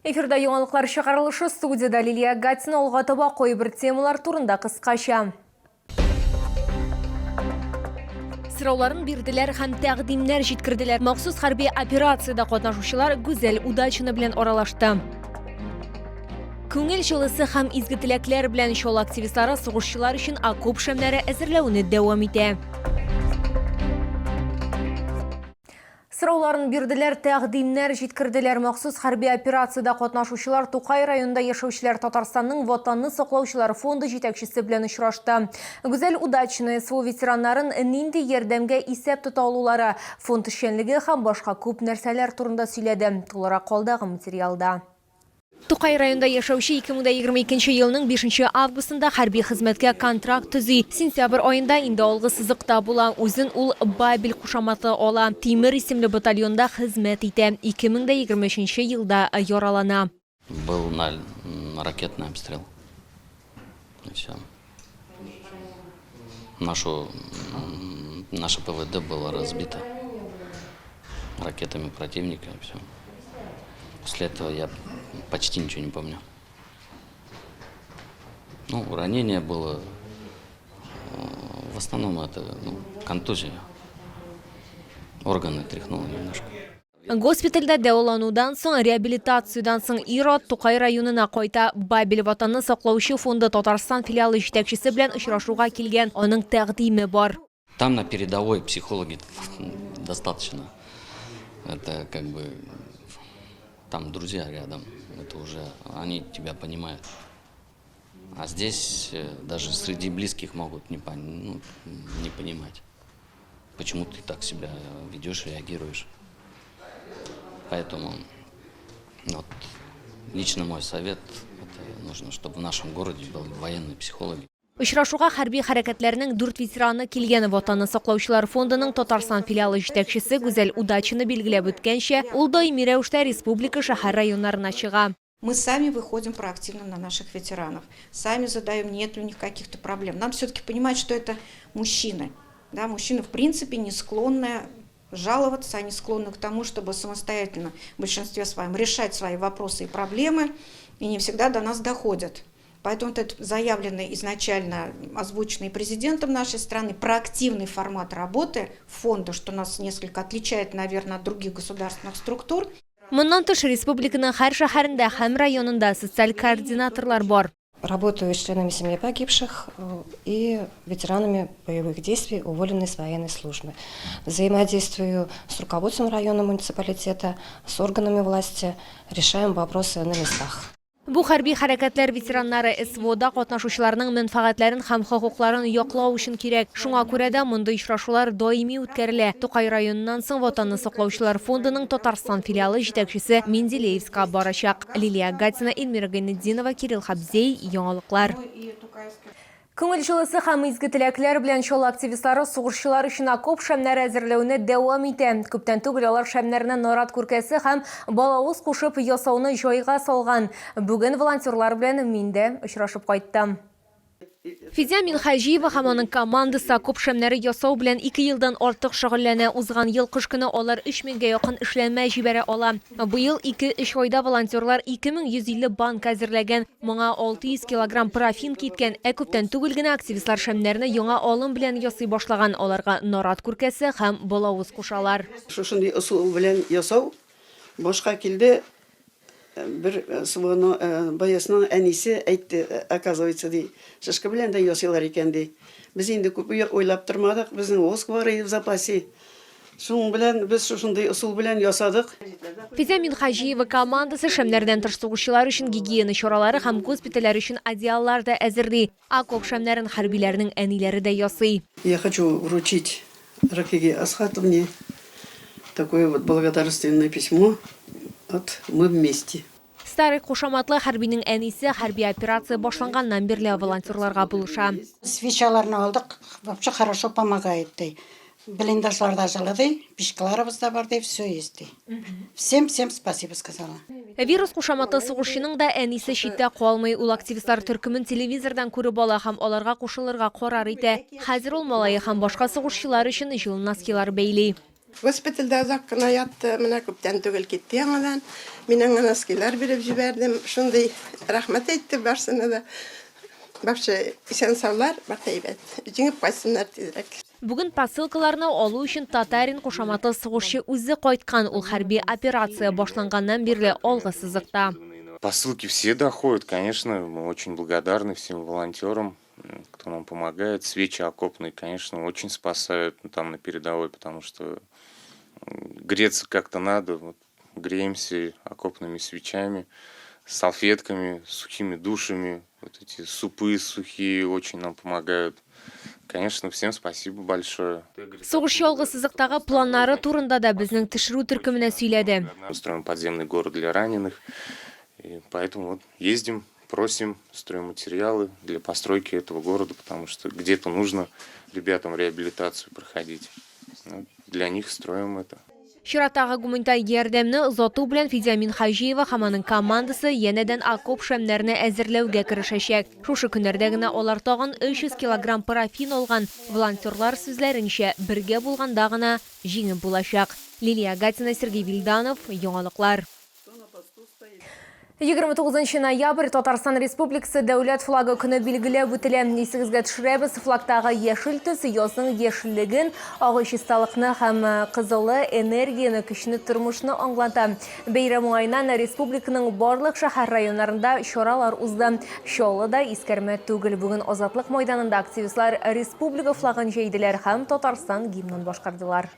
Эфирда яңалыклар чыгарылышы студияда Лилия Гатина алга таба кайбер темалар турында кыскача. Сорауларын бирделәр һәм тәкъдимнәр җиткерделәр. Махсус хәрби операциядә катнашучылар Гүзәл Удачина белән аралашты. Күңел җылысы һәм изге теләкләр белән Чаллы активистлары сугышчылар өчен окоп шәмнәре әзерләүне дәвам итә. Сорауларын бирделәр, тәкъдимнәр җиткерделәр. Махсус хәрби операциядә катнашучылар Тукай районында яшәүчеләр Татарстанның Ватанны саклаучылар фонды җитәкчесе белән очрашты. Гүзәл Удачная СВО ветераннарын нинди ярдәмгә исәп тота алулары, фонд эшчәнлеге һәм башка күп нәрсәләр турында сөйләде. Тулырак алдагы материалда. Тукай районында яшәүче 2022 елның 5 нче августында хәрби хезмәткә контракт төзи. Сентябрь аенда инде алгы сызыкта була. Үзен ул Бабель кушаматы ала. Тимер исемле батальонда хезмәт итә. 2023 елда яралана. Был на ракетный обстрел. И все. Нашу, наше ПВД было разбито ракетами противника и все. После этого я почти ничего не помню. Ну, ранение было, э, в основном это ну, контузия. Органы тряхнуло немножко. Госпитальдә дәваланудан соң, реабилитациядән соң ир-ат Тукай районына кайта. Бабель Ватанны саклаучы фонды Татарстан филиалы җитәкчесе белән очрашуга килгән. Аның тәкъдиме бар. Там на передовой психологи достаточно. Это как бы там друзья рядом, это уже они тебя понимают. А здесь э, даже среди близких могут не, ну, не понимать, почему ты так себя ведешь, реагируешь. Поэтому вот, лично мой совет, это нужно, чтобы в нашем городе были военные психологи. Очрашуга хәрби хәрәкәтләрнең дүрт ветераны килгән. Ватанны саклаучылар фондының Татарстан филиалы җитәкчесе Гүзәл Удачина билгеләп үткәнчә, ул даими рәвештә республика шәһәр-районнарына чыга. Мы сами выходим проактивно на наших ветеранов, сами задаем, нет ли у них каких-то проблем. Нам все-таки понимать, что это мужчины. Да, мужчины в принципе не склонны жаловаться, они склонны к тому, чтобы самостоятельно в большинстве своем решать свои вопросы и проблемы, и не всегда до нас доходят. Поэтому этот заявленный изначально, озвученный президентом нашей страны, проактивный формат работы фонда, что нас несколько отличает, наверное, от других государственных структур. Моннан тыш, республиканың һәр шәһәрендә һәм районында социаль координаторлар бар. Работаю с членами семьи погибших э, и ветеранами боевых действий, уволенных с военной службы. Взаимодействую с руководством района муниципалитета, с органами власти, решаем вопросы на местах. Бу хәрби хәрәкәтләр ветераннары СВОда катнашучыларның мәнфәгатьләрен һәм хокукларын яклау өчен кирәк. Шуңа күрә дә мондый очрашулар даими үткәрелә. Тукай районыннан соң Ватанны саклаучылар фондының Татарстан филиалы җитәкчесе Менделеевскка барачак. Лилия Гатина, Эльмира Гайнетдинова, Кирилл Хабзей, Яңалыклар. Күңел җылысы һәм изге теләкләр белән Чаллы активистлары сугышчылар өчен окоп шәмнәре әзерләүне дәвам итә. Күптән түгел алар шәмнәрне нарат күркәсе һәм балавыз кушып ясауны җайга салган. Бүген волонтерлар белән мин дә очрашып кайттым. Фидия Минһаҗиева һәм аның командасы окоп шәмнәре ясау белән ике елдан артык шөгыльләнә. Узган ел кыш көне алар өч меңгә якын эшләнмә җибәрә ала. Быел ике-өч айда волонтерлар 2150 банка әзерләгән. Моңа 600 килограмм парафин киткән. Ә күптән түгел генә активистлар шәмнәрне яңа алым белән ясый башлаган. Аларга нарат күркәсе һәм балавыз кушалар. Шушындый ысул белән ясау башка килде. Бер СВОны боецның әнисе әйтте, оказывается, ди, шишка белән дә ясыйлар икән, ди. Без инде күп уйлап тормадык, безнең воск бар иде в запасе. Шуның белән без шушындый ысул белән ясадык. Физә Минһаҗиева командасы шәмнәрдән тыш сугышчылар өчен гигиена чаралары һәм госпитальләр өчен одеяллар да әзерли. Окоп шәмнәрен хәрбиләрнең әниләре дә ясый. Я хочу вручить Ракиге Асхатовне такое вот благодарственное письмо от Мы вместе. Старый кушаматлы хәрбинең әнисе хәрби операция башланганнан бирле волонтерларга булыша. Свечаларны алдык, вообще хорошо помогает, ди. Блиндажлар да җылы, ди, печкаларыбыз да бар, ди, все есть, ди. Всем, всем спасибо сказала. Вирус кушаматлы сугышчының да әнисе читтә калмый. Ул активистлар төркемен телевизордан күреп ала һәм аларга кушылырга карар итә. Хәзер ул малае һәм башка сугышчылар өчен җылы носкилар бәйли. Госпитальдә озак кына ятты, менә күптән түгел китте яңадан. Мин аңа носкилар биреп җибәрдем. Шундый рәхмәт әйтте барсына да. Вообще исән-саулар, бар да әйбәт. Җиңеп кайтсыннар тизрәк. Бүген посылкаларны алу өчен Татарин кушаматлы сугышчы үзе кайткан. Ул хәрби операция башланганнан бирле алгы сызыкта. Посылки все доходят, конечно, мы очень благодарны всем волонтерам, кто нам помогает. Свечи окопные, конечно, очень спасают там на передовой, потому что греться как-то надо. Вот, греемся окопными свечами, салфетками, сухими душами. Вот эти супы сухие очень нам помогают. Конечно, всем спасибо большое. Сугышчы алгы сызыктагы планнары турында да безнең төшерү төркеменә сөйләде. Мы строим подземный город для раненых, и поэтому вот ездим, просим стройматериалы для постройки этого города, потому что где-то нужно ребятам реабилитацию проходить. Ну, для них строим это. Чираттагы гуманитар ярдәмне озату белән Фидия Минһаҗиева һәм аның командасы янәдән окоп шәмнәрне әзерләүгә керешәчәк. Шушы көннәрдә генә алар тагын 300 килограмм парафин алган. Волонтерлар сүзләренчә, бергә булганда гына җиңеп булачак. Лилия Гатина, Сергей Вильданов, Яңалыклар. 29 ноябрь Татарстан Республикасы дәүләт флагы көне билгеләп үтелә. Исегезгә төшерәбез, флагтагы яшел төс язның яшеллеген, агы чисталыкны һәм кызылы энергияне, көчне, тормышны аңлата. Бәйрәм уңаеннан республиканың барлык шәһәр районнарында чаралар узды. Чаллы да искәрмә түгел. Бүген Азатлык майданында активистлар республика флагын җәйделәр һәм Татарстан гимнын башкардылар.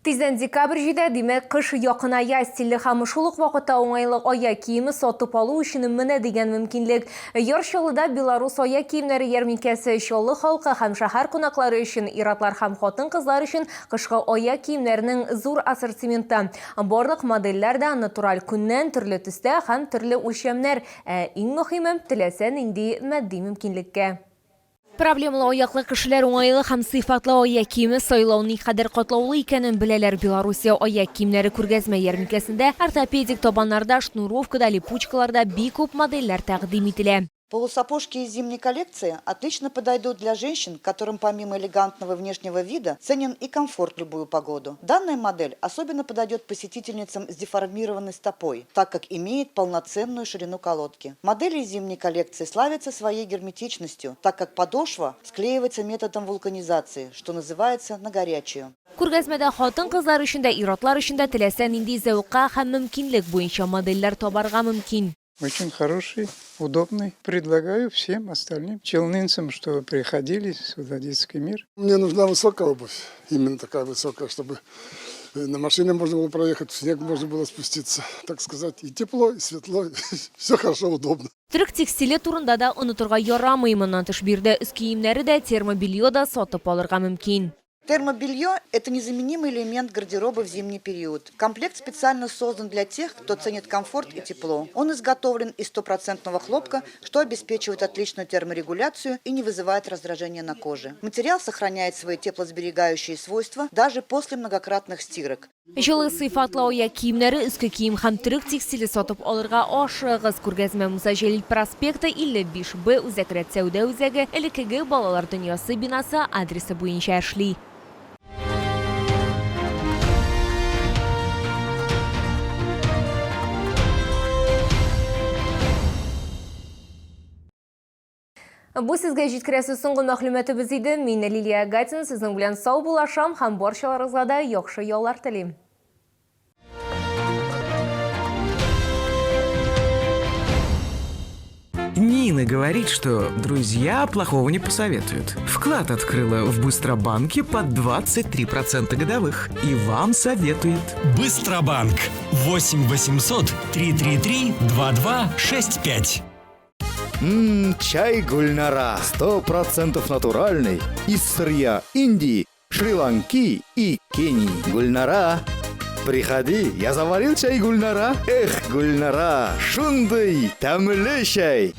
Тиздән декабрь җитә, димәк, кыш якыная. Стильле һәм шул ук вакытта уңайлы аяк киеме сатып алу өчен менә дигән мөмкинлек. Яр Чаллыда Беларус аяк киемнәре ярминкәсе Чаллы халкы һәм шәһәр кунаклары өчен, ир-атлар һәм хатын-кызлар өчен кышкы аяк киемнәренең зур ассортименты. Барлык модельләр дә натураль күннән, төрле төстә һәм төрле үлчәмнәр. Ә иң мөһиме, теләсә нинди матди мөмкинлеккә. Проблемалы аяклы кешеләр уңайлы һәм сыйфатлы аяк киеме сайлау никадәр катлаулы икәнен беләләр. Белоруссия аяк киемнәре күргәзмә-ярминкәсендә ортопедик табаннарда, шнуровкада, липучкаларда бик күп модельләр тәкъдим ителә. Полусапожки из зимней коллекции отлично подойдут для женщин, которым помимо элегантного внешнего вида ценен и комфорт в любую погоду. Данная модель особенно подойдет посетительницам с деформированной стопой, так как имеет полноценную ширину колодки. Модели зимней коллекции славятся своей герметичностью, так как подошва склеивается методом вулканизации, что называется на горячую. Күргәзмәдә хатын-кызлар өчен дә, ир-атлар өчен дә теләсә нинди зәвыкка һәм мөмкинлек буенча модельләр табарга мөмкин. Очень хороший, удобный. Предлагаю всем остальным челнинцам, чтобы приходили сюда, детский мир. Мне нужна высокая обувь, именно такая высокая, чтобы на машине можно было проехать, в снег можно было спуститься, так сказать. И тепло, и светло, все хорошо, удобно. Төрек текстиле турында да онытырга ярамый. Моннан тыш биредә өс киемнәре дә, термобелье да сатып алырга мөмкин. Термобелье – это незаменимый элемент гардероба в зимний период. Комплект специально создан для тех, кто ценит комфорт и тепло. Он изготовлен из стопроцентного хлопка, что обеспечивает отличную терморегуляцию и не вызывает раздражения на коже. Материал сохраняет свои теплосберегающие свойства даже после многократных стирок. Җылы сыйфатлы аяк киемнәре, өске кием һәм төрек текстиле сатып алырга ашыгыгыз. Күргәзмә Муса Җәлил проспекты, 55 Б, Үзәк рәт сәүдә үзәге, элеккеге Балалар дөньясы бинасы адресы буенча эшли. Бу сезгә җиткерәсе соңгы мәгълүматыбыз иде. Мин Лилия Гатина сезнең белән саубуллашам һәм барчаларыгызга да яхшы яллар телим. Нина говорит, что друзья плохого не посоветуют. Вклад открыла в Быстробанке под 23% годовых. И вам советует. Быстробанк. 8 800 333 2265. Ммм, чай Гульнара. 100% натуральный. Из сырья Индии, Шри-Ланки и Кении. Гульнара, приходи, я заварил чай Гульнара. Эх, Гульнара, шундый, тәмле чәй.